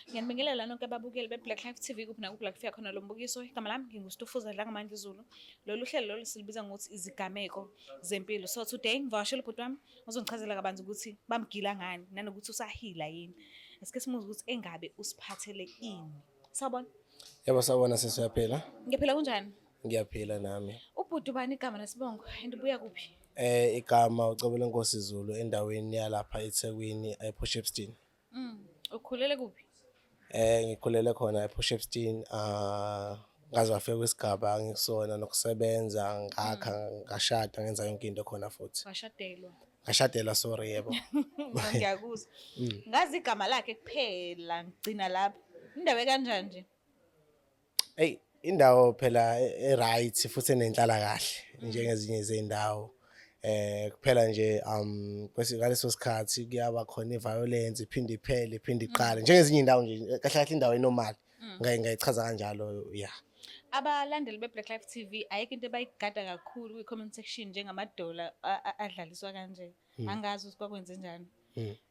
Ngiyanibingelela nonke ababukeli be-Black Life TV kuphi nakuphi la kufika khona lo mbukiso. Igama lami nginguStufuza Dlangamandla Zulu. Lolu hlelo lolu silibiza ngokuthi izigameko zempilo. So today ngivakashele ubhuti wami uzongichazela kabanzi ukuthi bamgila ngani nanokuthi usahila yini. Asike simuzwe ukuthi engabe usiphathele ini. Sawubona. Yebo, sawubona sisi, uyaphila? Ngiyaphila, kunjani? Ngiyaphila nami. Ubhuti ubani igama nesibongo and ubuya kuphi? Igama uCebolenkosi Zulu, endaweni yalapha eThekwini, ePort Shepstone. Ukhulele kuphi? Ngikhulele khona ePort Shepstone, ngaze ngafika kwisigaba ngikusona nokusebenza, ngakha, ngashada, ngenza yonke into khona futhi. Washadelwa. Ngashadela, sorry, yebo. Ngiyakuzwa. Ngazi igama lakhe kuphela, ngigcina lapho. Indawo kanjani nje? Hey, indawo phela e-right futhi enenhlala kahle njengezinye izindawo. Kuphela nje kwesi ngaleso sikhathi kuyaba khona i-violence, iphinde iphele, iphinde iqale njengezinye indawo nje. Kahle kahle indawo enormal. Ngayichaza kanjalo, yeah. Abalandeli be-Black Life TV, ayikho into ebayigada kakhulu kwi-comment section njengamadola adlaliswa kanje. Angazi ukuthi kwakwenze njani.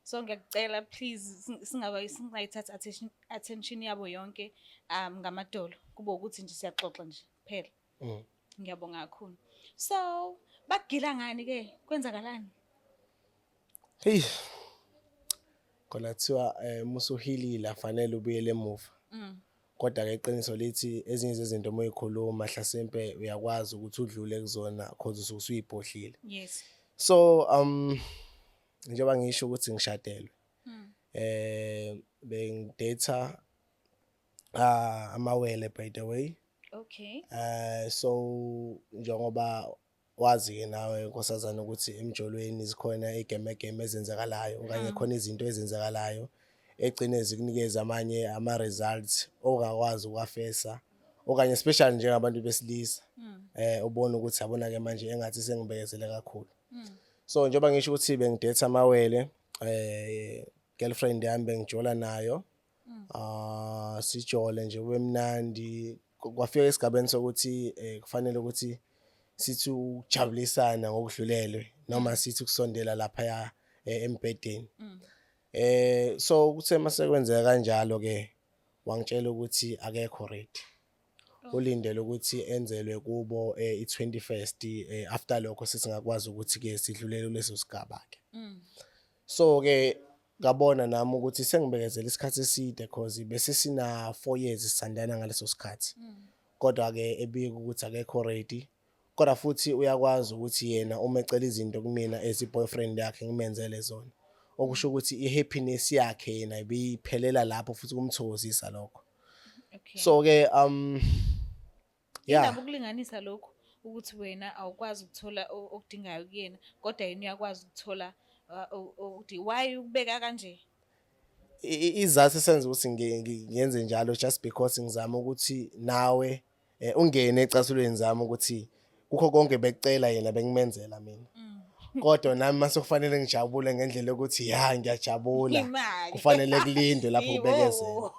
So ngiyakucela please, singaba singayithathi attention yabo yonke ngamadolo, kube ukuthi nje siyaxoxa nje kuphela. Ngiyabonga kakhulu. So bakugila ngani ke? Kwenzakalani? Hey. Khona kuthiwa musuhilile afanele ubuyele emuva. Kodwa ke iqiniso lithi ezinye zezinto uma uyikhuluma hlasimpe uyakwazi ukuthi udlule kuzona cause usuke usuyibhodlile. So njengoba ngisho ukuthi ngishadelwe. Bengidate amawele, by the way. So njengoba wazi-ke nawe nkosazana ukuthi emjolweni zikhona igemegeme ezenzakalayo okanye khona izinto ezenzakalayo egcine zikunikeza amanye ama-results ongakwazi ukuwafesa, okanye especially njengabantu besilisa ubone ukuthi yabona-ke manje engathi sengibekezele kakhulu. So njengoba ngisho ukuthi bengidate amawele, girlfriend yami bengijola nayo, sijole nje kube mnandi, kwafika esigabeni sokuthi kufanele ukuthi sithi ukujabulisana ngokudlulele noma sithi ukusondela laphaya embhedeni. So kuthe mase kwenzeka kanjalo ke, wangitshela ukuthi akekho ready, ulindele ukuthi enzelwe kubo i-21st, after lokho sesingakwazi ukuthi ke sidlulele kuleso sigaba ke. So ke ngabona nami ukuthi sengibekezela isikhathi eside cause bese sina 4 years sisandana ngaleso sikhathi, kodwa ke ebika ukuthi akekho ready, kodwa futhi uyakwazi ukuthi yena uma ecela izinto kumina as i-boyfriend yakhe ngimenzele zona, okusho ukuthi i-happiness yakhe yena ibiphelela lapho futhi kumthokozisa lokho. So ke yeah. Indaba ukulinganisa lokhu ukuthi wena awukwazi ukuthola okudingayo kuyena, kodwa yena uyakwazi ukuthola why ukubeka kanje? Izathu esenza ukuthi ngenze njalo, just because ngizama ukuthi nawe ungene ecathulweni zami ukuthi kukho konke bekucela yena bengimenzela mina, kodwa nami mase kufanele ngijabule ngendlela yokuthi ya, ngiyajabula, Imali. kufanele kulindwe lapho kubekezela,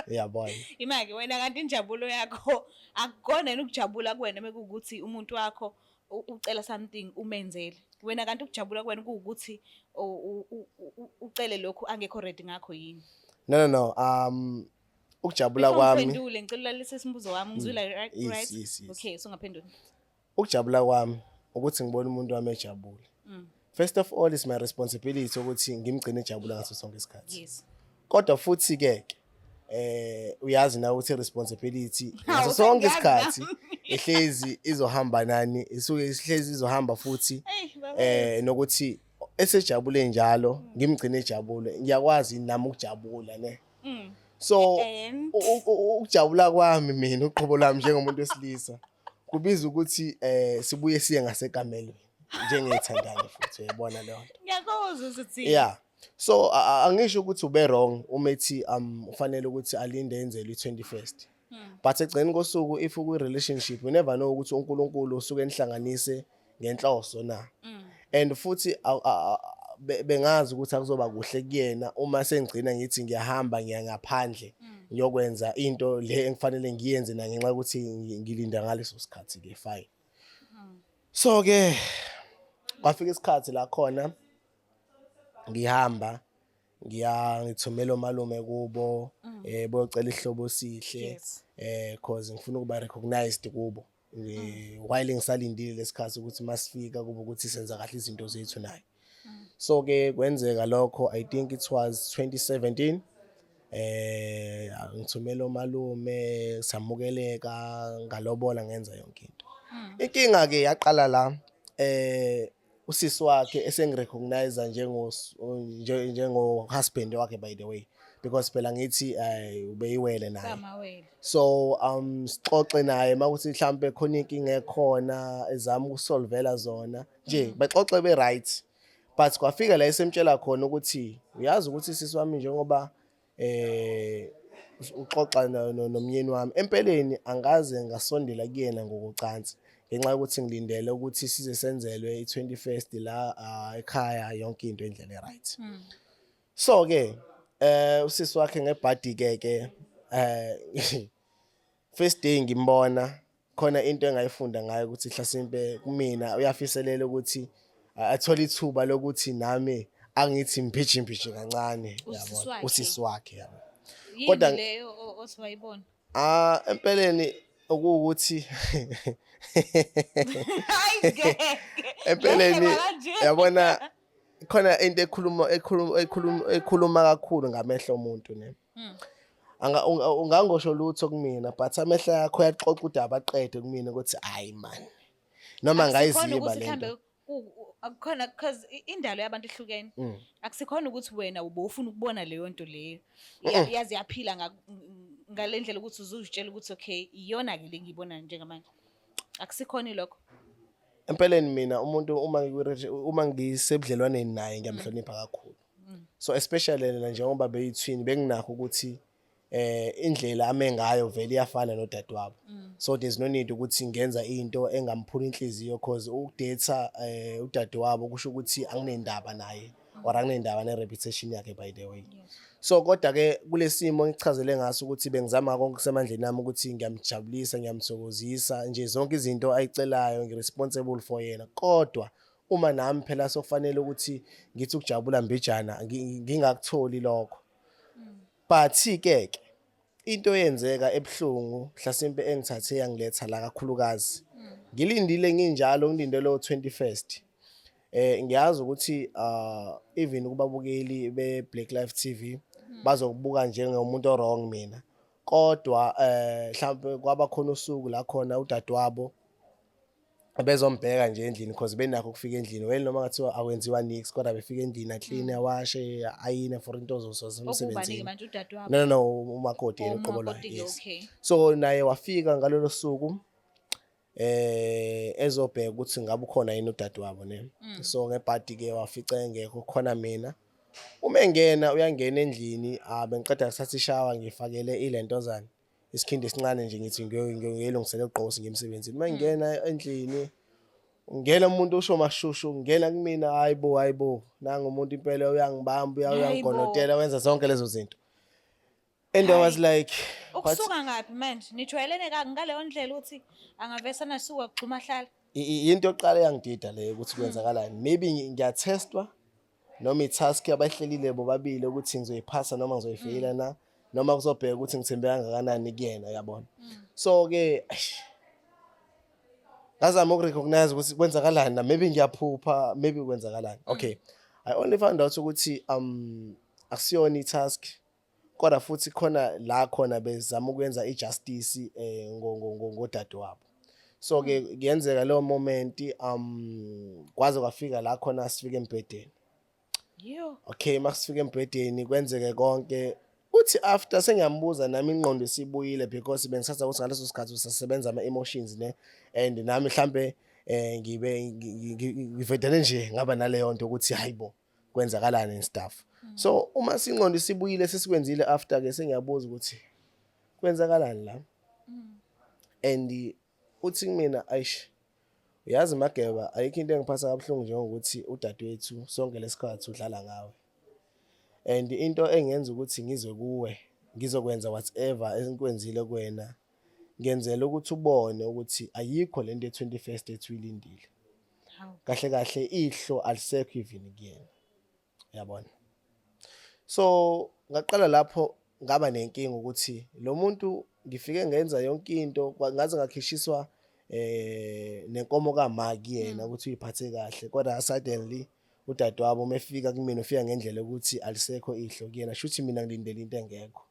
uyabona? Imake wena kanti injabulo yakho akukona yini ukujabula kuwena mekuwukuthi umuntu wakho ucela something umenzele wena, kanti ukujabula kuwena kuwukuthi ucele lokhu angekho ready ngakho yini? No, ukujabula Before kwami ngiphendule, ngicela ulalise imibuzo wami, ngizwile right? Yes. Right? Yes. Okay, so ngaphendula. Ukujabula kwami ukuthi ngibone umuntu wami ejabule. First of all, is my responsibility ukuthi ngimgcine ejabula ngaso sonke isikhathi. Kodwa futhi ke uyazi na ukuthi responsibility ngaso Hawu, sonke sengiyazi isikhathi ihlezi izohamba nani, isuke ihlezi izohamba futhi Ey, baba. Nokuthi esejabule njalo ngimgcine ejabule, ngiyakwazi nami ukujabula ne. So And ukujabula kwami mina uqobo lwami njengomuntu wesilisa kubiza ukuthi sibuye siye ngasekamelweni njengeyithandane futhi, uyayibona leyo nto? Ngiyakuzwa ukuthi Yeah, so angisho ukuthi ube wrong uma ethi ufanele ukuthi alinde enzelwe i-21st, but egcini kosuku if ukwi relationship you never know ukuthi uNkulunkulu usuke enihlanganise ngenhloso na, and futhi bengazi ukuthi akuzoba kuhle kuyena uma sengigcina ngithi ngiyahamba ngiya ngaphandle ngiyokwenza into le engifanele ngiyenze na ngenxa yokuthi ngilinda ngaleso sikhathi ke. Fine, so ke kwafika isikhathi la khona ngihamba. Ngiya ngithumela omalume kubo bocela ihlobo sihle, cause ngifuna ukuba recognized kubo while ngisalindile lesikhathi ukuthi masifika kube ukuthi senza kahle izinto zethu naye. So ke kwenzeka lokho, I think it was 2017, ngithumela omalume, samukeleka, ngalobola, ngenza yonke into. Inkinga ke yaqala la usisi wakhe esengirecognize njengo husband wakhe, by the way, because phela ngithi ubeyiwele naye. Bamawele. So sixoxe naye makuthi mhlambe khona inkinga ekhona, ezama ukusolvela zona nje, baxoxe be right, but kwafika la esemtshela khona ukuthi uyazi ukuthi sisi wami, njengoba uxoxa nomyeni wami, empeleni angaze ngasondela kuyena ngokocansi ngenxa yokuthi ngilindele ukuthi size senzelwe i-21st la ekhaya, yonke into indlela e-right. So ke usisi wakhe ngebhadi ke first day ngimbona khona, into engayifunda ngayo ukuthi hlasimpe kumina uyafiselela ukuthi athole ithuba lokuthi nami angithi mphiji mphiji kancane. Usisi Yabona. wakhe. Usisi wakhe, yabo. Yini leyo othi wayibona? Ah, empeleni okuwukuthi Hayi ngeke. empeleni Lehleba kanje. yabona khona into ekhuluma kakhulu ngamehlo omuntu ne. Ungangosho lutho kumina, but amehlo akho ayaxoxa udaba aqede kumina ukuthi hayi man, noma Akusikhona ngayiziba ukuthi lento. Mhlambe akukhona because indalo yabantu ihlukene. Akusikhona ukuthi wena ubufuna ukubona leyo nto leyo. Yazi yaphila ngale ndlela ukuthi uzuzitshela ukuthi okay, iyona ke le ngiyibona njengamanje. Akusikhona lokho. Empeleni mina umuntu uma ngisebudlelwaneni naye ngiyamhlonipha kakhulu. So especially lena, njengoba beyithwini, benginakho ukuthi indlela ame ngayo vele iyafana nodadewabo, so there's no need ukuthi ngenza into engamphula inhliziyo, cause ukudate udadewabo kusho ukuthi anginendaba naye or anginendaba ne-reputation yakhe, by the way. So kodwa ke kulesimo ngichazele ngaso ukuthi bengizama konke kusemandleni ami ukuthi ngiyamjabulisa, ngiyamthokozisa nje, zonke izinto ayicelayo ngi-responsible for yena, kodwa uma nami phela sokufanele ukuthi ngithi ukujabula mbijana, ngingakutholi lokho. But ke into eyenzeka ebuhlungu mhlasimpe engithathe yangiletha la kakhulukazi, ngilindile nginjalo, ngilinde lo 21st, ngiyazi ukuthi even kubabukeli be Black Life TV bazokubuka njengomuntu wrong mina, kodwa mhlawumbe kwaba khona usuku la khona udadewabo bezombheka nje endlini, because benakho ukufika endlini, well, noma ngathiwa akwenziwa nix, kodwa befika endlini aclean, awashe, ayine for into Okubanike zosemsebenzini. Manje udadewabo? No, umakoti yena uqobo lwakhe. Umakoti-ke. Yes. So naye wafika ngalolo suku ezobheka ukuthi ngabe ukhona yini udadewabo ne. So ngebhadi ke wafica engekho, khona mina. Uma engena, uyangena endlini, ah, bengiqeda kuthatha ishawa, ngifakele ilentozana isikhindi esincane nje, ngithi ngiyilungisele ugqosi ngiye emsebenzini. Uma ngingena endlini, ngena umuntu usho mashushu, ngena kumina, hayibo, hayibo, nanga umuntu impela uyangibamba, Hayibo. uyangigonotela, wenza zonke lezo zinto, and I was like, what? Ukusuka ngaphi manje? Nijwayelene ngaleyo ndlela ukuthi angavese nasuka kugxuma hlala? Into yokuqala eyangidida leyo ukuthi kwenzakalani, maybe ngiyathestwa noma i-task abayihlelile bobabili ukuthi ngizoyiphasa noma ngizoyifeyila na, noma kuzobheka ukuthi ngithembe kangakanani kuyena, yabona. So ke eish, ngazama ukurecognize ukuthi kwenzakalani na, maybe ngiyaphupha, maybe kwenzakalani. Okay, I only found out ukuthi akusiyona i-task, kodwa futhi khona la khona bezama ukwenza i-justice ngodadewabo. So ke kuyenzeka leyo moment, kwaze kwafika la khona sifike embhedeni. Yo. Okay, masifika embhedeni kwenzeke konke. Uthi after sengiyambuza nami, ingqondo isibuyile, because bengisatha ukuthi ngaleso sikhathi usasebenza ama-emotions ne, and nami mhlambe ngibe ngivedane nje ngaba naleyo nto ukuthi hayibo, kwenzakalani and stuff. So uma singqondo isibuyile, sesikwenzile, after ke sengiyabuza ukuthi kwenzakalani la, and uthi kumina, ayish, uyazi Mageba, ayikho into engiphatha kabuhlungu njengokuthi udadewethu sonke lesikhathi udlala ngawe, and into engenza ukuthi ngizwe kuwe ngizokwenza whatever engikwenzile kuwena, ngenzela ukuthi ubone ukuthi ayikho lento ye-21st ethu uyilindile. Hawu. Kahle kahle ihlo alisekho even kuyena, yabona. So ngaqala lapho ngaba nenkinga ukuthi lo muntu ngifike ngenza yonke into, ngaze ngakhishiswa nenkomo kama kuyena ukuthi uyiphathe kahle, kodwa suddenly udadewabo uma efika kumina ufika ngendlela yokuthi alisekho ihlo kuyena, shuthi mina ngilindele into engekho.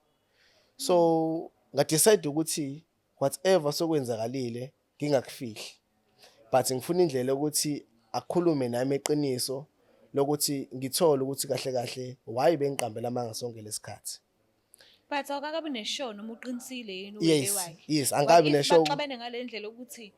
So nga-decide ukuthi whatever sokwenzakalile ngingakufihli, but ngifuna indlela yokuthi akhulume nami eqiniso lokuthi ngithole ukuthi kahle kahle why bengiqambela amanga sonke lesikhathi. But awukakabi ne-sure noma uqinisile yini Yes, uwele wakhe? yes, angikabi What if ne-sure. Baxabene ngale ndlela ukuthi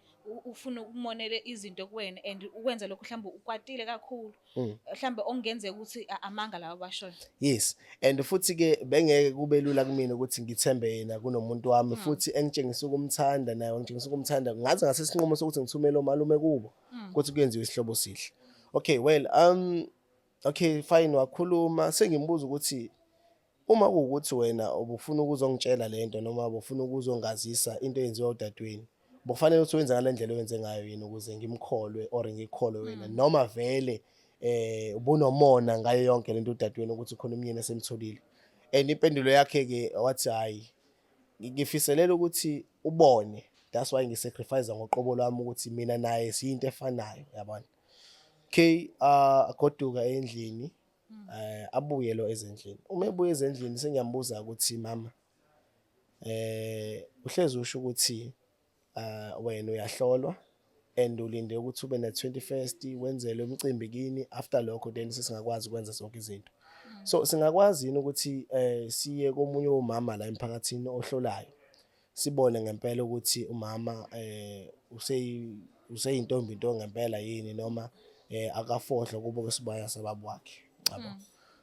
ufuna ukumonele izinto kuwena and ukwenza lokho mhlawumbe ukwatile kakhulu. Mhlawumbe okungenzeka ukuthi amanga lawa abashoyo. Yes, and futhi ke bengeke kube lula kumina ukuthi ngithembe yena kunomuntu wami, futhi engitshengisa ukumthanda naye ngitshengisa ukumthanda, ngaze ngase isinqumo sokuthi ngithumele umalume kubo ukuthi kuyenziwe isihlobo sihle. Okay, well, okay, fine, wakhuluma, sengimbuza ukuthi uma kuwukuthi wena ubufuna ukuzongitshela lento noma ubufuna ukuzongazisa into eyenziwa udadewenu, bokufanele ukuthi wenze ngale ndlela owenze ngayo yini ukuze ngimkholwe or ngikholwe wena, noma vele ubunomona ngayo yonke lento udadewenu ukuthi khona umyeni esemtholile. And impendulo yakhe ke wathi, hayi, ngifiselela ukuthi ubone, that's why ngi-sacrifice ngoqobo lwami ukuthi mina naye siyinto efanayo, yabona. Okay, agoduka endlini, abuye lo ezendlini. Uma ebuye ezendlini sengiyambuza ukuthi mama, uhlezi usho ukuthi wena uyahlolwa and ulinde ukuthi ube na 21st wenzele umcimbi kini, after lokho then sesingakwazi ukwenza zonke izinto. So singakwazi yini ukuthi siye komunye womama la emphakathini ohlolayo, sibone ngempela ukuthi umama useyintombi into ngempela yini, noma akafohlwa kubo kwesibaya sababa wakhe, yabo.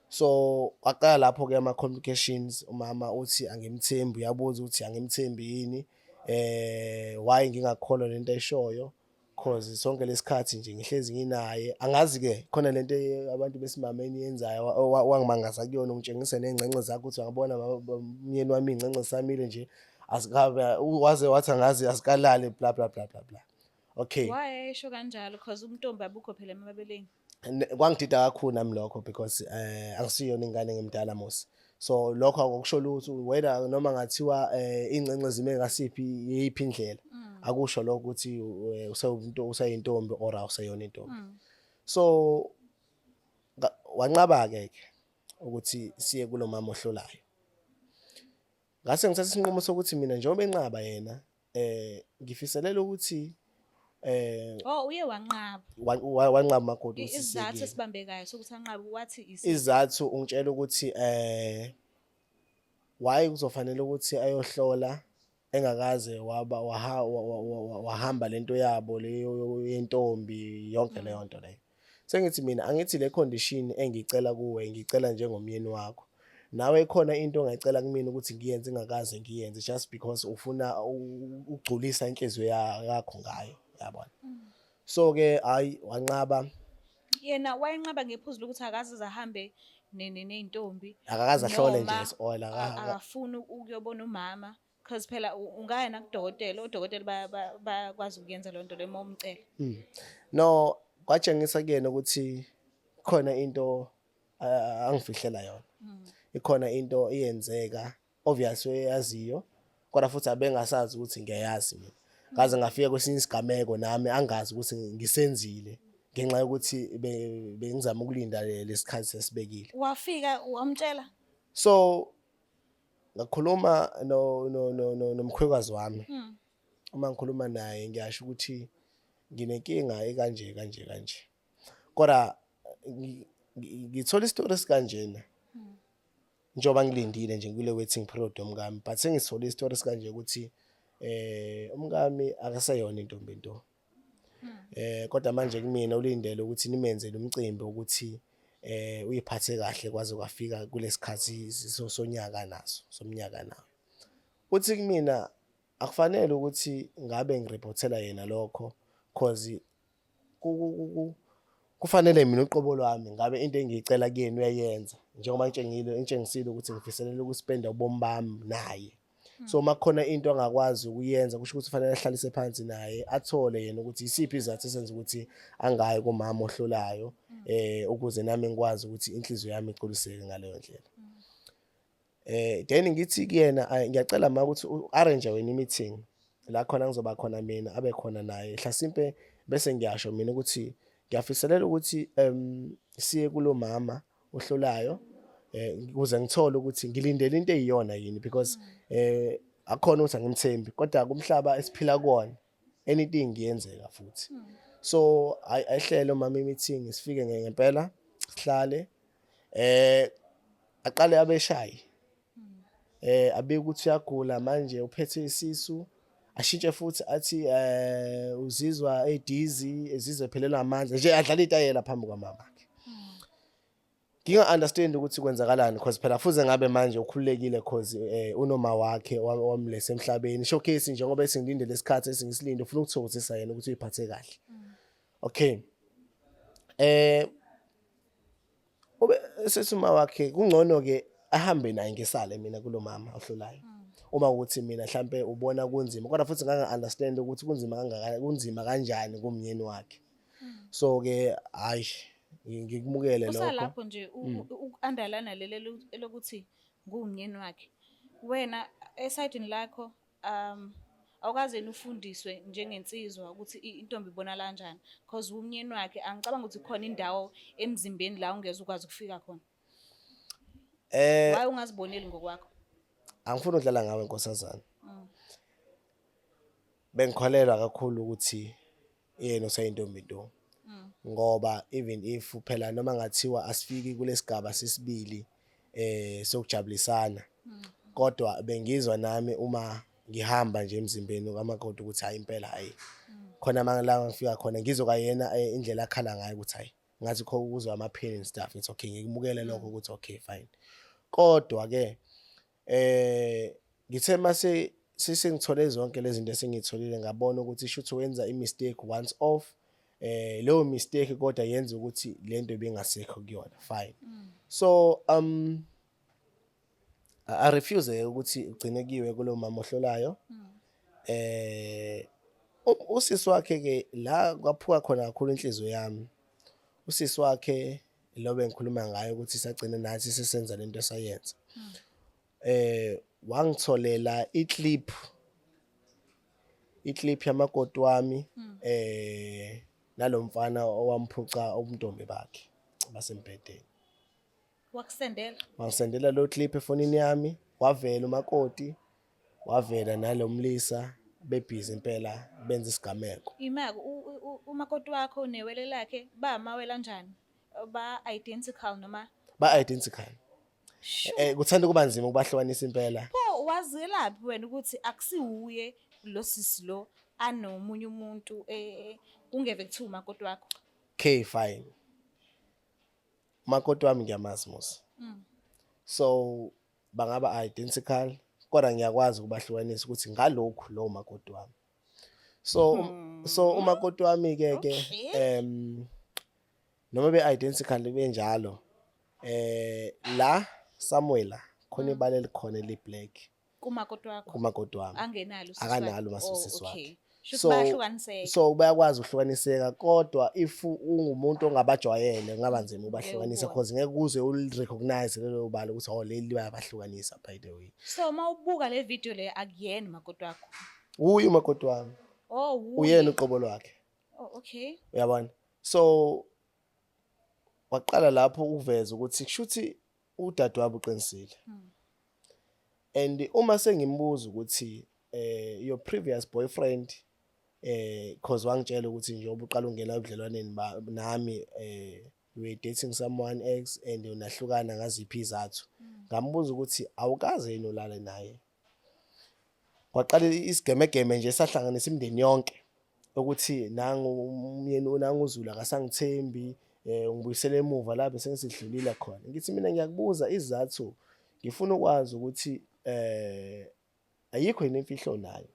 So kwaqala lapho ke ama complications. Umama uthi angimthembi, uyabuza ukuthi angimthembi yini, why ngingakholwa lento ayishoyo, cause sonke lesikhathi nje ngihlezi nginaye. Angazi ke khona lento abantu besimame eniyenzayo, wangimangaza kuyona, ungitshengisa nengcence zakho ukuthi angibona umyeni wami ingcence samile nje, asikabe waze wathi angazi asikalali, bla bla bla bla bla. Okay. Why esho kanjalo? Because umntombi abukho phela emabeleni. Kwangidida kakhulu nami lokho because angisiyona ingane ngimdala mos, so lokho akusho lutho wena noma ngathiwa ingcence zime ngasiphi yiphi indlela, akusho lokho ukuthi usewumuntu useyintombi or awuseyona intombi. So wanqaba ke ke ukuthi siye kulo mama ohlolayo. Ngase ngithatha isinqumo sokuthi mina njengoba enqaba yena, ngifiselela ukuthi Oh, uye wanqaba. Wanqaba makoti ukuthi siye Isizathu kuyena. esibambekayo sokuthi anqabe wathi isi Izathu ungitshela ukuthi why kuzofanele ukuthi ayohlola engakaze waba wahamba lento yabo leyo yentombi yonke leyo nto leyo. Sengithi mina angithi le condition engicela kuwe, ngicela njengomyeni wakho, nawe khona into ongayicela kumina ukuthi ngiyenze ingakaze ngiyenze just because ufuna ukugculisa inhliziyo yakho ngayo, yabona. So ke hayi, wanqaba. Yena wayenqaba ngephuzu lokuthi akaze ahambe ney'ntombi. Akakaze ahlole nje Noma is-oil akafuni ukuyobona umama, because phela ungaya nakudokotela, odokotela bayakwazi ukuyenza leyo nto leyo uma umcela. No, kwatshengisa kuyena ukuthi khona into angifihlela yona, ikhona into iyenzeka obvious oyaziyo, kodwa futhi abengasazi ukuthi ngiyayazi mina. Ngaze ngafika kwesinye isigameko nami angazi ukuthi ngisenzile ngenxa yokuthi bengizama ukulinda lesikhathi sesibekile. Wafika wamtshela? So ngakhuluma no no no no nomkhwekazi wami. Uma ngikhuluma naye ngiyasho ukuthi nginenkinga ekanje kanje kanje, kodwa ngithola isitori esikanjena njengoba ngilindile nje kule waiting period yomkami, but sengisithole isitori esikanje ukuthi umkami akaseyona intombi into, kodwa manje kumina ulindele ukuthi nimenzele umcimbi ukuthi uyiphathe kahle kwaze kwafika kulesikhathi sonyaka naso somnyaka nayo. Uthi kumina akufanele ukuthi ngabe ngireportela yena lokho, cause kufanele mina uqobo lwami ngabe into engiyicela kuyena uyayenza, njengoba ngitshengile ngitshengisile ukuthi ngifiselela ukuspenda ubomi bami naye. So uma kukhona into angakwazi ukuyenza, kusho ukuthi kufanele ahlalise phansi naye, athole yena ukuthi isiphi isizathu esenza ukuthi angayi kumama ohlolayo, ukuze nami ngikwazi ukuthi inhliziyo yami igculiseke ngaleyo ndlela. Then ngithi kuyena, "Ngiyacela ma ukuthi u-arrange wena i-meeting la khona ngizoba khona mina, abe khona naye hlasimpe, bese ngiyasho mina ukuthi ngiyafiselela ukuthi siye kulo mama ohlolayo ukuze ngithole ukuthi ngilindele into eyiyona yini, because akukhona ukuthi angimthembi, kodwa kumhlaba esiphila kuwona anything kuyenzeka futhi." So ayihlele umama i-meeting, sifike ngempela sihlale, aqale abeshayi, abike ukuthi uyagula manje, uphethe isisu, ashintshe futhi athi uzizwa e-dizzy, ezizwe ephelelwa amandla nje, adlala itayela phambi kwamamakhe. Nginga-understand ukuthi kwenzakalani, because phela fuze ngabe manje ukhululekile, cause unoma wakhe wamlesa emhlabeni, showcase njengoba esingilinde lesikhathi esingisilinde, ufuna ukuthokozisa yena ukuthi uyiphathe kahle. Okay, ube sethi uma wakhe kungcono ke ahambe naye, ngisale mina kulo mama ohlolayo, uma ukuthi mina mhlambe ubona kunzima, kodwa futhi nganga understand ukuthi kunzima kangaka, kunzima kanjani kumnyeni wakhe. So ke hayi, ngikumukele lokho. Usalapho nje, uku-underline leli elokuthi nguwumnyeni wakhe. Wena esayidini lakho awukaze yini ufundiswe njengensizwa ukuthi intombi ibonakala kanjani? Cause umnyeni wakhe, angicabanga ukuthi khona indawo emzimbeni la ungeze ukwazi ukufika khona. Why ungaziboneli ngokwakho? Angifuni ukudlala ngawe, nkosazana. Bengikholelwa kakhulu ukuthi yena usayintombi nto, ngoba even if phela noma ngathiwa asifiki kulesigaba sesibili sokujabulisana, kodwa bengizwa nami uma ngihamba nje emzimbeni kamakoti ukuthi hayi impela, hayi khona la ngifika khona ngizwe kwayena indlela akhala ngayo ukuthi hayi, ngathi kho uzwa ama-pain and stuff. Ngithi okay, ngikumukele lokho ukuthi okay, fine. Kodwa ke ngithe mase sesengithole zonke lezi zinto esengiyitholile, ngabona ukuthi shuthi wenza i-mistake once off, leyo mistake kodwa yenza ukuthi lento ibingasekho kuyona, fine. So I refuse ukuthi ugcine kuyiwe kulo mama ohlolayo. Usisi wakhe ke, la kwaphuka khona kakhulu inhliziyo yami, usisi wakhe lo bengikhuluma ngayo ukuthi sagcina nathi sesenza lento esayenza, wangitholela i-clip yamakoti wami nalomfana owamphuca ubuntombi bakhe basembhedeni. Wakusendela? Wangisendela lo clip efonini yami, wavela umakoti, wavela nalomlisa, bebhizi impela benza isigameko. Imaki, umakoti wakho newele lakhe bamawela kanjani? Ba identical noma? Ba identical. Sure. Kuthanda kuba nzima ukubahlukanisa impela. Pho wazelaphi wena ukuthi akusiwuye lo sisi lo anomunye umuntu, kungeve kuthiwa umakoti wakho? Okay, fine, umakoti wami ngiyamazi mos. So bangaba identical, kodwa ngiyakwazi ukubahlukanisa ukuthi ngalokhu lo makoti wami. So so umakoti wami ke noma be identical benjalo, la somewhere la khona ibala elikhona eli black. Kumakoti wakho? Kumakoti wami. Angenalo usisi Akanalo wakhe? umasisi Oh, wakhe. okay. Shuthi bayahlukaniseka. So bayakwazi ukuhlukaniseka, kodwa if ungumuntu ongabajwayele kungaba nzima ubahlukanisa, ubone. because ngeke kuze uli-recognize lelo bala ukuthi oh, leli bayabahlukanisa, by the way. So mawubuka le video le, akuyena umakoti wakho? Uye umakoti wami. Oh, wuye. Uyena uqobo lwakhe. Oh, okay. Uyabona, so waqala lapho ukuveza ukuthi kushuthi udadewabo uqinisile. And uma sengimbuza ukuthi your previous boyfriend, cause wangitshela ukuthi njengoba uqala ungena ebudlelwaneni nami, you were dating someone ex and unahlukana ngaziphi izathu, ngambuza ukuthi awukaze yini ulale naye. Kwaqala isigemegeme nje sahlanganisa imindeni yonke ukuthi nangu umyeni, nangu uZulu akasangithembi, ungibuyisele emuva la bese ngisidlulile khona. Ngithi mina ngiyakubuza izathu, ngifuna ukwazi ukuthi ayikho yini imfihlo nayo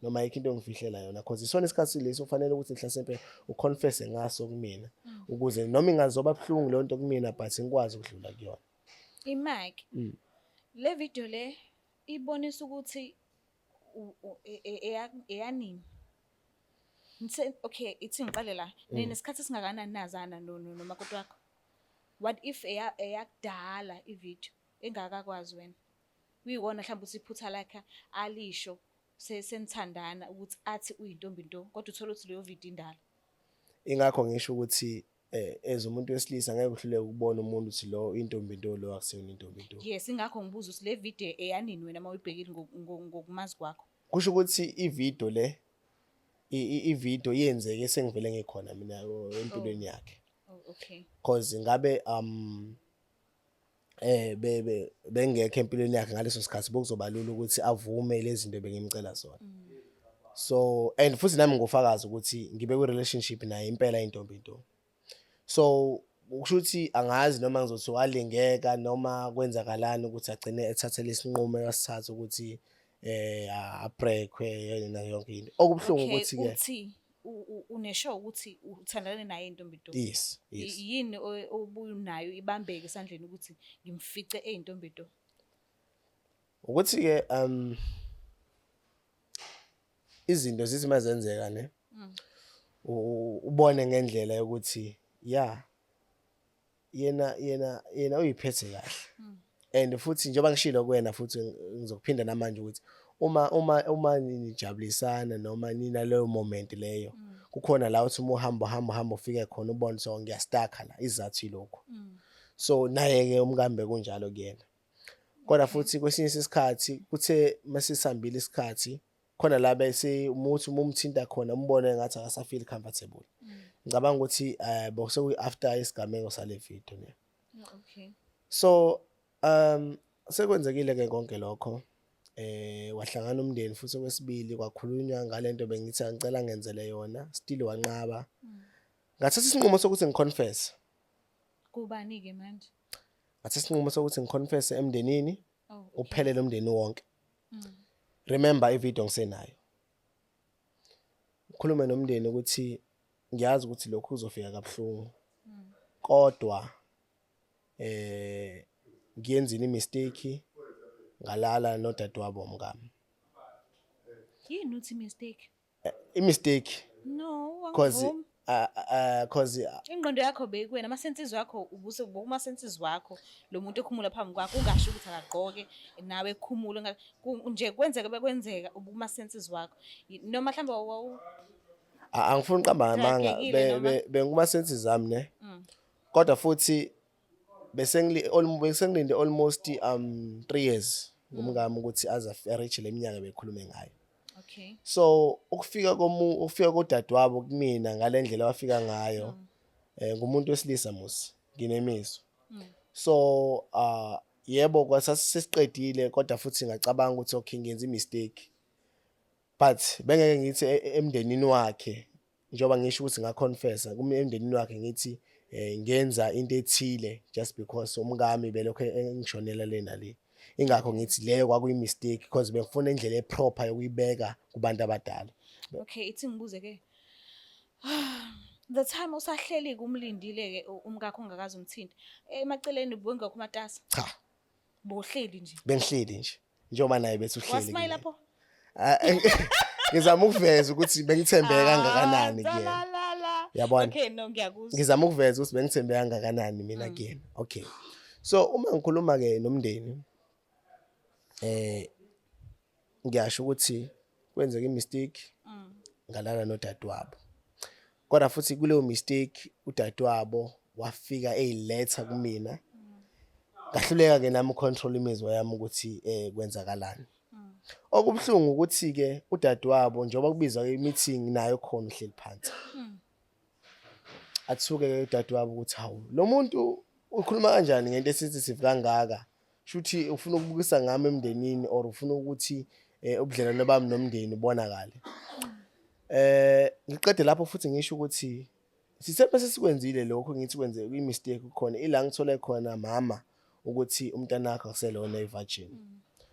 noma ayikho into ongifihlela yona, cause isona isikhathi lesi ufanele ukuthi mhlasimpe u-confess ngaso kumina, ukuze noma ingazoba buhlungu leyo nto kumina, but ngikwazi ukudlula kuyona. Imaki. Le video le ibonisa ukuthi eyanini? Ngithe okay, ithi ngiqale la. Ninesikhathi esingakanani nazana no nomakoti wakho? What if eyakudala i-video engakakwazi wena? Kuyiwona mhlawumbe ukuthi iphutha lakhe alisho senithandana ukuthi athi uyintombi nto, kodwa uthole ukuthi leyo video indala. Ingakho ngisho ukuthi as umuntu wesilisa ngeke uhluleke ukubona umuntu ukuthi lo intombi nto, lo akusiyona intombi nto. Yes, ingakho ngibuza ukuthi le video eyanini wena uma uyibhekile ngokumazi kwakho. Kusho ukuthi ivideo le, ivideo yenzeke sengivele ngikhona mina empilweni yakhe. Oh, okay. Cause ngabe bebe bengekho empilweni yakhe ngaleso sikhathi, bokuzoba lula ukuthi avume lezi zinto bengimcela zona. So and futhi nami ngufakazi ukuthi ngibe kwi relationship naye impela intombi nto. So kusho ukuthi angazi noma ngizothi walingeka noma kwenzakalani ukuthi agcine ethathele isinqumo esithatha ukuthi abreakwe nayo yonke into. Okubuhlungu ukuthi ke uthi unesho ukuthi uthandane naye intombi nto. Yes. Yini obunayo ibambeke esandleni ukuthi ngimfice eyintombi nto? Ukuthi ke izinto zithi mazenzeka ne, ubone ngendlela yokuthi ya yena uyiphethe kahle. And futhi njengoba ngishilo kuwena, futhi ngizokuphinda namanje ukuthi uma nijabulisana noma ninaleyo moment leyo, kukhona la uthi uma uhamba uhamba uhamba ufike khona ubone so ngiyastaka la, izathu yilokhu. So naye ke umkambe kunjalo kuyena. Kodwa futhi kwesinye isikhathi kuthe masisihambile isikhathi khona la bese umuthi uma umthinta khona umbone ngathi akasafeel comfortable. Ngicabanga ukuthi bese after isigameko sale video ne. So sekwenzekile ke konke lokho, wahlangana umndeni futhi okwesibili, kwakhulunywa ngalento bengithi angicela ngenzele yona, still wanqaba. Ngathatha isinqumo sokuthi ngiconfess. Kubani ke manje? Ngathatha isinqumo sokuthi ngiconfess emndenini. Uphelele umndeni wonke. Remember ivideo ngisenayo. Ngikhulume nomndeni ukuthi ngiyazi ukuthi lokhu kuzofika kabuhlungu. Kodwa ngiyenzile imistake, ngalala nodadewabo womkami. Yini uthi mistake? Imistake. No, Cause angivumi. Cause ingqondo yakho beyikuwena, ama-senses wakho ubuse kuma senses wakho, lo muntu ekhumula phambi kwakho ungasho ukuthi akagqoke nawe ekhumula nje kwenzeka bekwenzeka ubuma senses wakho. Noma mhlawumbe wawu Angifuni uqamba ngamanga, Uxakekile noma? Benguma senses ami ne. Kodwa futhi bese ngilinde almost 3 years ngumkami ukuthi aze reach le minyaka bekhulume ngayo. So ukufika kodadewabo kumina ngalendlela wafika ngayo, ngumuntu wesilisa musi nginemizwa. So yebo kwasasiqedile, kodwa futhi ngacabanga ukuthi okay ngiyenza imistake. But bengeke ngithi emndenini wakhe, njengoba ngisho ukuthi ngaconfessa emndenini wakhe, ngithi ngenza into ethile just because umkami belokho engishonela le nale. Ingakho ngithi leyo kwakuyi mistake, because bengifuna indlela eproper yokuyibeka kubantu abadala. Okay, ithi ngibuze ke. The time usahleli kumlindile ke umkakho ungakaze umthinte. Emaceleni ubengekho umatasa. Cha. Bohleli nje. Bengihleli nje. Njengoba naye bethi uhleli. Wasmile Kumina. lapho? Ah, ngizama ukuveza ukuthi bengithembeke kangakanani Ah, kuyena. la, la, la. Yabona? Okay, no, ngiyakuzwa. Ngizama ukuveza ukuthi bengithembeke kangakanani mina kuyena. Okay. So uma ngikhuluma ke nomndeni, ngiyasho ukuthi kwenzeka imistake, ngalala nodadewabo. Kodwa futhi kuleyo mistake udadewabo wafika eyiletha kumina. Ngahluleka ke nami ucontrol imizwa yami ukuthi kwenzakalani. Okubuhlungu ukuthi ke udadewabo njengoba kubizwa i-meeting nayo khona uhleli phansi. Athuke ke udadewabo ukuthi hawu, lo muntu ukhuluma kanjani ngento esensitive kangaka? Shuthi ufuna ukubukisa ngami emndenini or ufuna ukuthi ubudlelwano bami nomndeni bonakale. Ngiqede lapho futhi ngisho ukuthi sithe bese sikwenzile lokho, ngithi kwenze i-mistake khona ila ngithole khona mama ukuthi umntanakho akuselona i-virgin.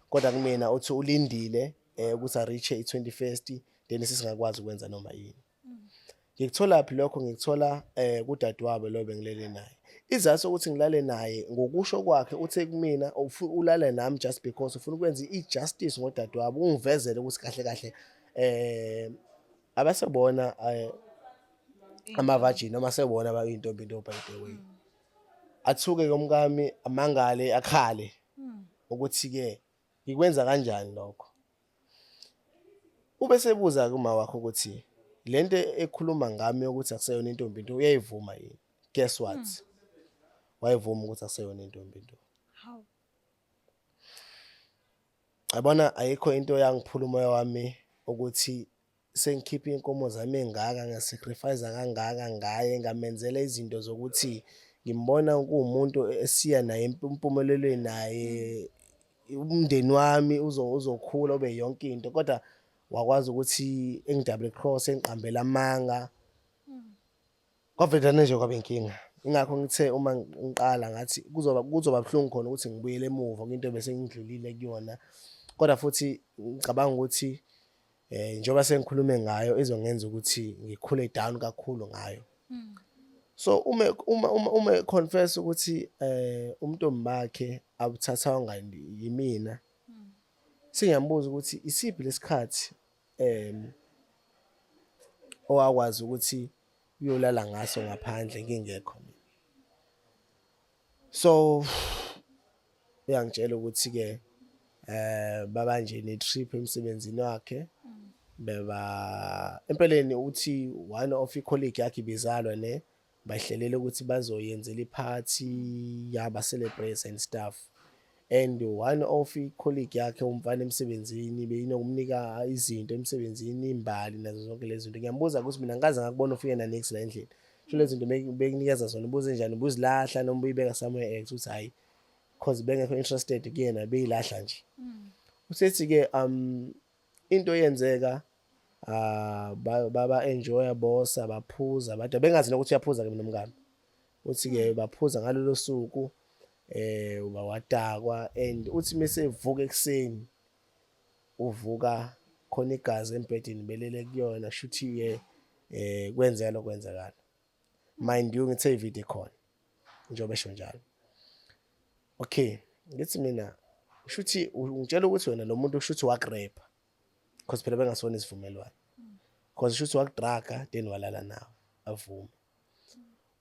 Kodwa kumina uthi ulindile ukuthi a reach i-21st, then sisingakwazi ukwenza noma yini. Ngikuthola phi lokho? Ngikuthola kudadewabo lo bengilele naye. Izathu sokuthi ngilale naye, ngokusho kwakhe uthe kumina ulale nami just because ufuna ukwenza i-justice ngodadewabo, ungivezele ukuthi kahle kahle abasebona ama-virgin noma sebona abayintombi nto by the way. Athuke ke umkami, amangale, akhale ukuthi ke Ngikwenza kanjani lokho? Ube sebuza kuma wakho ukuthi lento ekhuluma ngami ukuthi akuseyona intombi into uyayivuma yini? Guess what? Wayevuma ukuthi akuseyona intombi into. Hawu. Yabona, ayikho into yangiphula umoya wami ukuthi sengikhiphe inkomo zami engaka, ngasacrifice kangaka ngaye, ngamenzela izinto zokuthi ngimbona kuwumuntu esiya naye empumelelweni naye, umndeni wami uzokhula ube yonke into, kodwa wakwazi ukuthi engidouble cross, engiqambela amanga. Kwavedane nje kwaba inkinga. Ingakho ngithe uma ngiqala ngathi kuzoba buhlungu khona ukuthi ngibuyele emuva kwinto bese ngidlulile kuyona, kodwa futhi ngicabanga ukuthi njengoba sengikhulume ngayo izongenza ukuthi ngikhule down kakhulu ngayo. So uma confess ukuthi umntombi bakhe abuthathwa yimina, sengiyambuza ukuthi isiphi lesikhathi owakwazi ukuthi uyolala ngaso ngaphandle ngingekho mina. So uyangitshela ukuthi ke baba nje ne trip emsebenzini wakhe, beba empeleni uthi one of i-colleague yakhe ibizalwa ne bahlelela ukuthi bazoyenzela iphathi yaba celebrate and stuff, and one of i-colleague yakhe umfana emsebenzini beyinokumnika izinto emsebenzini, imbali nazo zonke lezi zinto. Ngiyambuza ukuthi mina ngikaze ngakubona ufike na next la endlini, sho lezi zinto bekunikeza zona ubuze njani, ubuzilahla noma ubuyibeka somewhere else? Uthi hayi, cause bengekho interested kuyena, beyilahla nje. Usethi ke into yenzeka, baba enjoya bosa, baphuza, bade bengazi nokuthi uyaphuza ke mina nomngani. Uthi ke baphuza ngalolo suku, wawadakwa, and uthi mase evuka ekseni uvuka khona igazi embhedeni belele kuyona, shuthi ke kwenzeka lokwenzakala. Mind you, ngithe ivideo khona njengoba esho njalo. Okay, ngithi mina shuthi ungitshela ukuthi wena lo muntu shuthi wakurape, because phela bengasona isivumelwano, because shuthi wakudraga then walala nawe. Avume.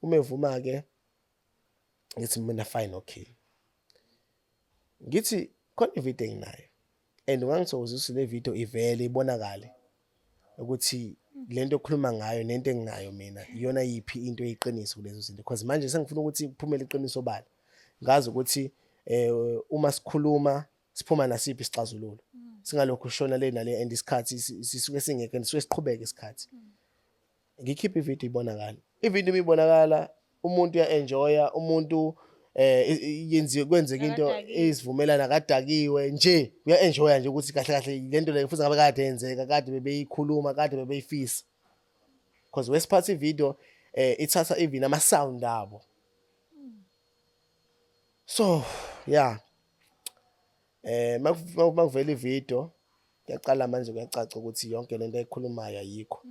Uma evuma ke ngithi mina fine, okay. Ngithi khona ivideo enginayo and ungangithokozisa le video ivele ibonakale ukuthi lento okhuluma ngayo nento enginayo mina iyona yiphi into eyiqiniso kulezo zinto, because manje sengifuna ukuthi kuphumele iqiniso bala, ngazi ukuthi uma sikhuluma siphuma nasiphi isixazululo, singalokhu shona le nale and isikhathi sisuke singekho and sisuke siqhubeke isikhathi. Ngikhiphe ivideo ibonakala, ivideo imibonakala, umuntu uya-enjoya, umuntu yenziwe kwenzeka into Akadakiwe. Isivumelana kadakiwe nje, uya-enjoya nje ukuthi kahle kahle lento le futhi ngabe kade yenzeka, kade bebeyikhuluma, kade bebeyifisa, because wesiphatha ivideo ithatha even ama sound abo. So yeah, makuvela ivideo kuyaqala manje kuyacaca ukuthi yonke lento ayikhulumayo ayikho.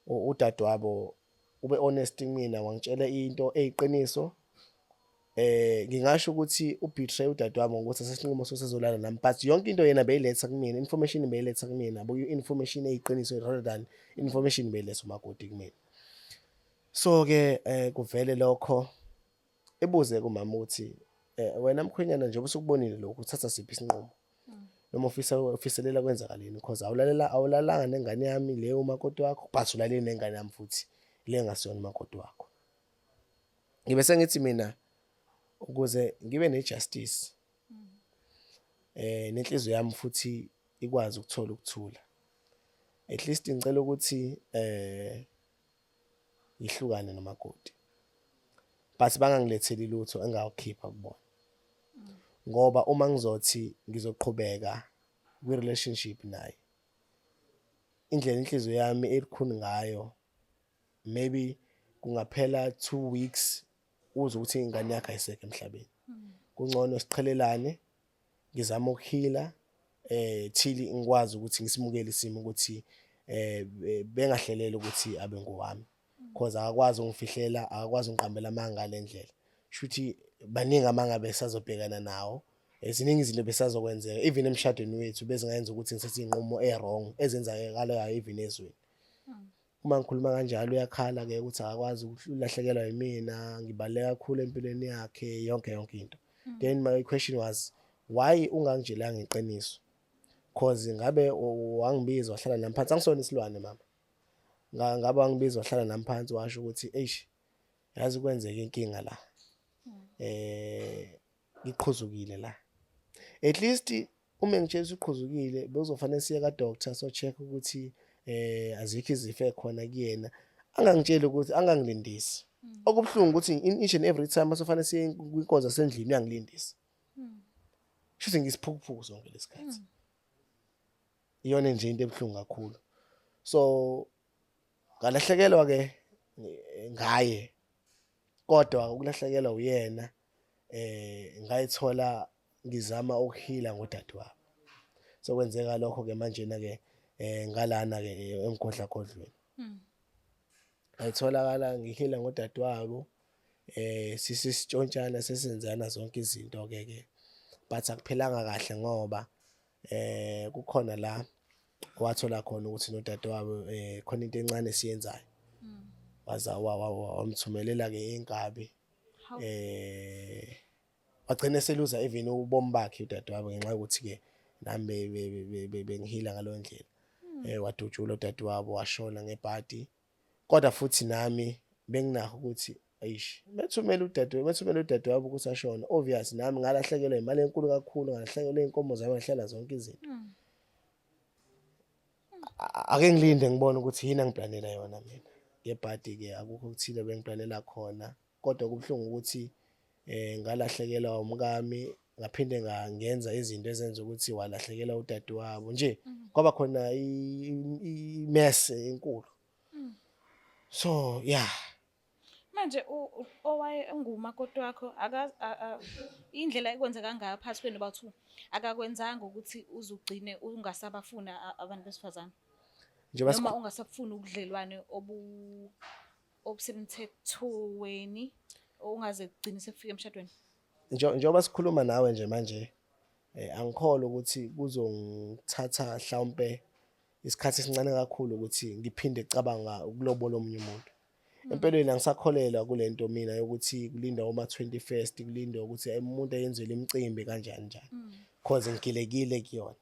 Udadewabo ube honest kumina, wangitshela into eyiqiniso. Ngingasho ukuthi ubetray udadewabo ngokuthi asesinqumo sosezolala nami, but yonke into yena beyiletha kumina, information beyiletha kumina, buyi information eyiqiniso rather than information beyiletha umakoti kumina. So ke kuvele lokho, ebuze kumama ukuthi wena mkhwenyana, njengoba usukubonile lokhu, uthatha siphi isinqumo noma ufisa ufiselela kwenzakaleni, because awulalela awulalanga nengane yami le umakoti wakho, but ulalele nengane yami futhi le engasiyona umakoti wakho. Ngibe sengithi mina ukuze ngibe ne-justice nenhliziyo yami futhi ikwazi ukuthola ukuthula, at least ngicela ukuthi ngihlukane nomakoti, but bangangiletheli lutho engawukhipha kubona, ngoba uma ngizothi ngizoqhubeka kwi-relationship naye, indlela inhliziyo yami elikhuni ngayo, maybe kungaphela 2 weeks uzwe ukuthi ingane yakhe ayisekho emhlabeni. Kungcono siqhelelane, ngizama ukuheala till ngikwazi ukuthi ngisimukele isimo ukuthi bengahlelela ukuthi abe ngowami, because akakwazi ungifihlela, akakwazi ungiqambela amanga ngale ndlela. Shuthi baningi amanga besazobhekana nawo, ziningi izinto besazokwenzeka even emshadweni wethu bezingayenza ukuthi ngithathe iy'nqumo e-wrong ezenzakalayo even ezweni. Uma ngikhuluma kanjalo uyakhala ke ukuthi akakwazi ukulahlekelwa yimina, ngibaluleke kakhulu empilweni yakhe, yonke yonke into. Then my question was, Why ungangitshelanga iqiniso? Cause ngabe wangibiza wahlala nami phansi, angisona isilwane mama. Ngabe wangibiza wahlala nami phansi washo ukuthi eish, yazi kwenzeka inkinga la. Ngiqhuzukile la. At least uma ngitshela ukuthi uqhuzukile, bekuzofanele siye ka doctor so check ukuthi azikho izifo ekhona kuyena. Angangitsheli ukuthi angangilindisi. Okubuhlungu ukuthi in each and every time masofanele siye kwinkonzo sendlini uyangilindisa. Shuthi ngisiphukuphuku sonke lesikhathi. Iyona nje into ebuhlungu kakhulu. So ngalahlekelwa ke ngaye, kodwa ukulahlekelwa uyena ngayithola ngizama ukuheala ngodadewabo. So kwenzeka lokho ke manje na ke ngalana ke emgodlagodlweni. Ngayitholakala ngiheala ngodadewabo, sisitshontshana sesenzana zonke izinto ke ke, but akuphelanga kahle ngoba kukhona la wathola khona ukuthi nodadewabo khona into encane esiyenzayo. Waza wamthumelela ke inkabi. Wagcina seluza even ubomi bakhe udadewabo ngenxa yokuthi ke nami bengiheala ngaleyo ndlela. Wadutshulwa udadewabo washona ngebhadi. Kodwa futhi nami benginakho ukuthi eish, bethumela udadewabo ukuthi ashone. Obvious nami ngalahlekelwa imali enkulu kakhulu, ngalahlekelwa inkomo zami, ngahlela zonke izinto. Ake ngilinde ngibone ukuthi yini engiplanela yona mina. Ngebhadi ke akukho okuthile bengiplanela khona, kodwa kubuhlungu ukuthi ngalahlekelwa umkami, ngaphinde ngenza izinto ezenza ukuthi walahlekelwa udadewabo nje, kwaba khona i-mess enkulu. So yeah. Manje owaye engumakoti wakho indlela ekwenzeka ngayo phakathi kwenu bawu-two, akakwenzanga ukuthi uze ugcine ungasabafuna abantu besifazane? Njengoba Noma ungasabufuni ubudlelwane obusemthethweni ongaze kugcine sekufika emshadweni? Njengoba sikhuluma nawe nje manje, angikholwa ukuthi kuzongithatha mhlawumpe isikhathi esincane kakhulu ukuthi ngiphinde cabanga ukulobola omunye umuntu. Empeleni angisakholelwa kule nto mina yokuthi kulindwa oma-21st, kulindwe ukuthi umuntu ayenzelwe imicimbi kanjani njani, cause ngigilekile kuyona.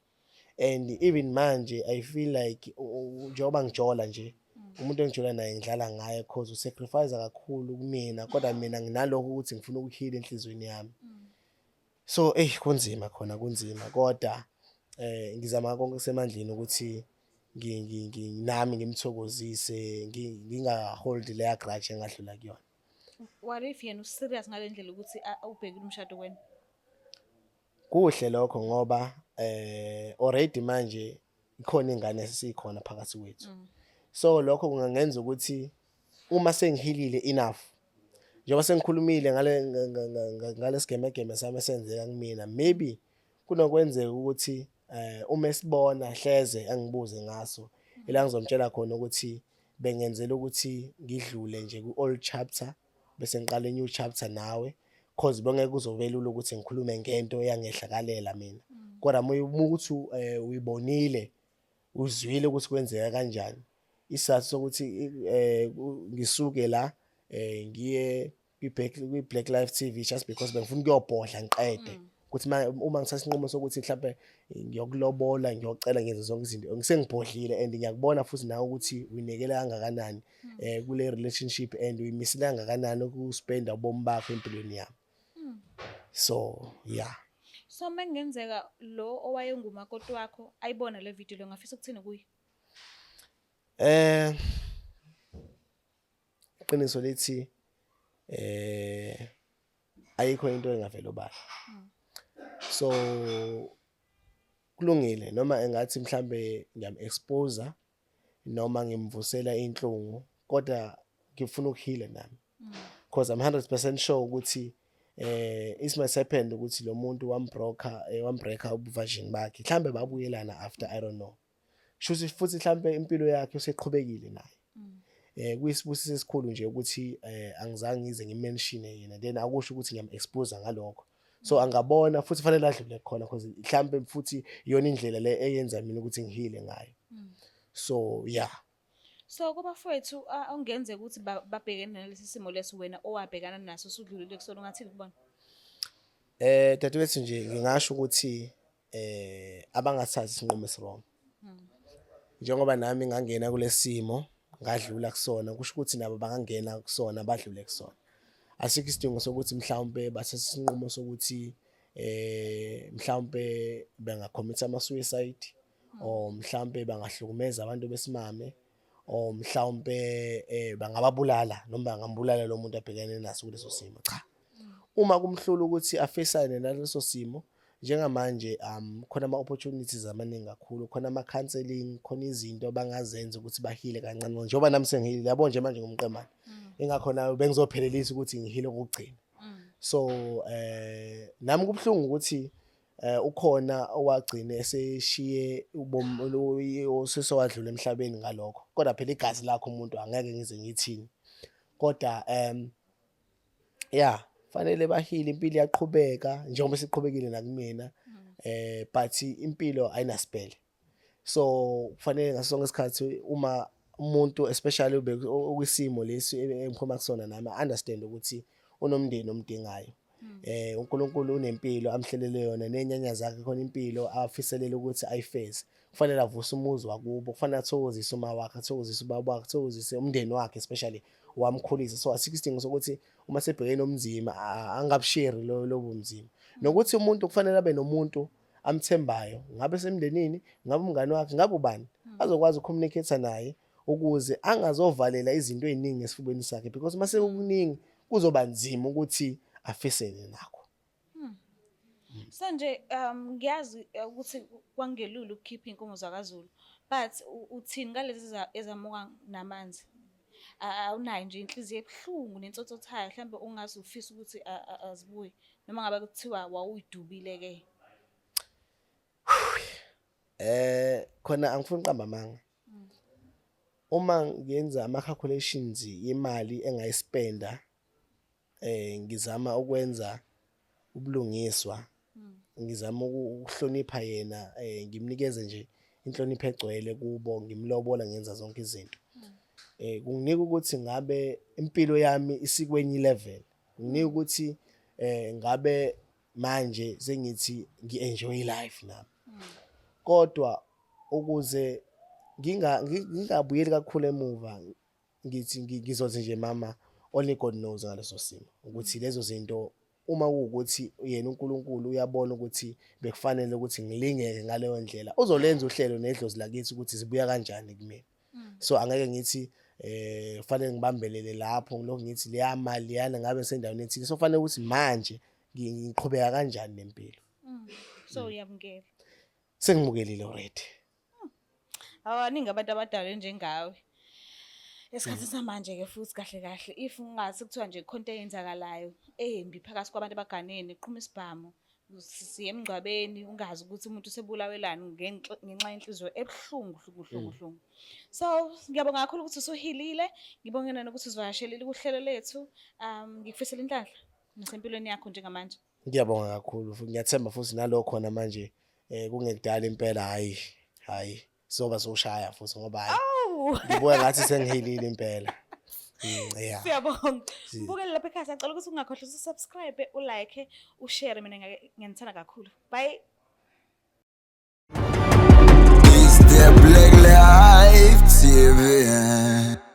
And even manje I feel like njengoba ngijola nje, umuntu engijola naye ngidlala ngaye, cause usacrifice kakhulu kumina, kodwa mina nginalokho ukuthi ngifuna ukuheala enhliziyweni yami. So kunzima khona, kunzima, kodwa ngizama konke okusemandleni ukuthi nami ngimthokozise, nginga-hold leya grudge engadlula kuyona. What if yena userious ngale ndlela ukuthi ubhekile umshado wena? Kuhle lokho ngoba already manje ikhona ingane esikhona phakathi kwethu. So lokho kungangenza ukuthi uma sengihealile enough, njengoba sengikhulumile ngale ngalesigemegeme sami esenzeka kumina, maybe kunokwenzeka ukuthi uma esibona hleze angibuze ngaso, ila ngizomtshela khona ukuthi bengenzela ukuthi ngidlule nje ku-old chapter bese ngiqala new chapter nawe, cause bengeke kuzobe lula ukuthi ngikhulume ngento eyangehlakalela mina. Kodwa uma ukuthi uyibonile, uzwile ukuthi kwenzeka kanjani, isizathu sokuthi ngisuke la ngiye kwi-Black Life TV just because bengifuna ukuyobhodla ngiqede ukuthi uma ngithatha isinqumo sokuthi mhlambe ngiyokulobola, ngiyocela, ngenze zonke izinto, ngisengibhodlile and ngiyakubona futhi nawe ukuthi uyinikele kangakanani kule relationship and uyimisele kangakanani ukuspenda ubomi bakho empilweni yami. So yeah. So mengenzeka lo owayengumakoti wakho ayibona le video le, ngafisa ukuthini kuye? Iqiniso lithi ayikho into engavela obala. So kulungile noma engathi mhlambe ngiyam expose noma ngimvusela inhlungu, kodwa ngifuna ukuheala nami, because I'm 100% sure ukuthi it must happen ukuthi lo muntu wambroker, wambreaka ubuvirgin bakhe, mhlambe babuyelana after, I don't know. Shuthi futhi mhlambe impilo yakhe useqhubekile naye. Kuyisibusiso esikhulu nje ukuthi angizange ngize ngimention yena, then akusho ukuthi ngiyam expose ngalokho. So angabona futhi fanele adlule khona, because mhlambe futhi iyona indlela le eyenza mina ukuthi ngiheale ngayo. So yeah. So kubafowethu ongenzeka ukuthi babhekene nalesi simo leso wena owabhekana naso, usudlulile kusona, ungathini kubona? Dadewethu, nje ngingasho ukuthi abangathathi isinqumo esi-wrong. Njengoba nami ngangena kulesimo, ngadlula kusona, kusho ukuthi nabo bangangena kusona, badlule kusona. Asikho isidingo sokuthi mhlawumbe bathathe isinqumo sokuthi mhlawumbe benga-commit ama-suicide or mhlawumbe bangahlukumeza abantu besimame or mhlawumbe bangababulala noma bangambulala lo muntu abhekene naso kuleso simo. Cha, uma kumhlula ukuthi afisane naleso simo njengamanje, khona ama-opportunities amaningi kakhulu, khona ama-counselling, khona izinto abangazenza ukuthi bahile kancane, njengoba nami sengihilile, yabo nje manje ngumqemane. Ingakho nawe bengizophelelisa ukuthi ngihile okugcina. So nami kubuhlungu ukuthi ukhona owagcina eseshiye ubomi, osesewadlula emhlabeni ngalokho, kodwa phela igazi lakho umuntu angeke ngize ngithini. Kodwa ya, fanele bahile, impilo iyaqhubeka njengoba siqhubekile nakumina, but impilo ayinasipele. So kufanele ngaso sonke isikhathi uma umuntu, especially ube okwisimo lesi engiphuma kusona nami, understand ukuthi unomndeni omdingayo. UNkulunkulu unempilo amhlelele yona nenyanya zakhe, khona impilo afiselele ukuthi ayifeze. Kufanele avuse umuzi wakubo, kufanele athokozise uma wakhe, athokozise ubaba wakhe, athokozise umndeni wakhe, especially wamkhulisa. So asikho isidingo sokuthi uma sebhekene nomzima angabusheri lo lobo mzima, nokuthi umuntu kufanele abe nomuntu amthembayo, ngabe semndenini, ngabe umngane wakhe, ngabe ubani azokwazi uku-communicate naye ukuze angazovalela izinto ey'ningi esifubeni sakhe, because uma sekukuningi kuzoba nzima ukuthi afisene nakho. So nje ngiyazi ukuthi kwangelula ukukhipha iy'nkomo zakaZulu, but uthini ngalezi ezamuka namanzi? Awunayo nje inhliziyo ebuhlungu nentsonsothayo mhlawumbe ongaze ufise ukuthi azibuye, noma ngabe kuthiwa wawuyidubile-ke? Khona angifuni uqamba amanga. Uma ngenza ama-calculations yemali engayispenda ngizama ukwenza ubulungiswa, ngizama ukuhlonipha yena, ngimnikeze nje inhlonipho egcwele kubo, ngimlobola, ngenza zonke izinto. Kunginika ukuthi ngabe impilo yami isikwenye level. Kunginika ukuthi ngabe manje sengithi ngi-enjoy life nami. Kodwa ukuze ngingabuyeli kakhulu emuva, ngithi ngizothi nje, mama, only God knows ngaleso simo, ukuthi lezo zinto uma kuwukuthi yena uNkulunkulu uyabona ukuthi bekufanele ukuthi ngilingeke ngaleyo ndlela, uzolenza uhlelo nedlozi lakithi ukuthi zibuya kanjani kumina. So angeke ngithi kufanele ngibambelele lapho, ngilokhu ngithi leya mali leyana ngabe sendaweni ethile. So kufanele ukuthi manje ngiqhubeka kanjani nempilo. So uyamukela? Sengimukelile already. Abaningi abantu abadala njengawe esikhathini samanje-ke futhi kahle kahle, if kungase kuthiwa nje khona into eyenzakalayo embi phakathi kwabantu abaganene, qhuma isibhamu, siye emngcwabeni, ungazi ukuthi umuntu usebulawelani ngenxa yenhliziyo ebuhlungu buhlungu buhlungu. So ngiyabonga kakhulu ukuthi usuhilile, ngibonge nanokuthi uzivakashelile kuhlelo lethu. Ngikufisela inhlanhla nasempilweni yakho njengamanje. Ngiyabonga kakhulu futhi ngiyathemba futhi nalokho khona manje kungekudala impela, hayi hayi, soba soshaya futhi ngoba hayi, ngibuka ngathi sengihilile impela. Yeah. Siyabonga. Mbukeli lapha ekhaya, siyacela ukuthi ungakhohlwa u-subscribe, u-like, u-share. Mina ngiyanithanda kakhulu. Bye. It's the Black Life TV.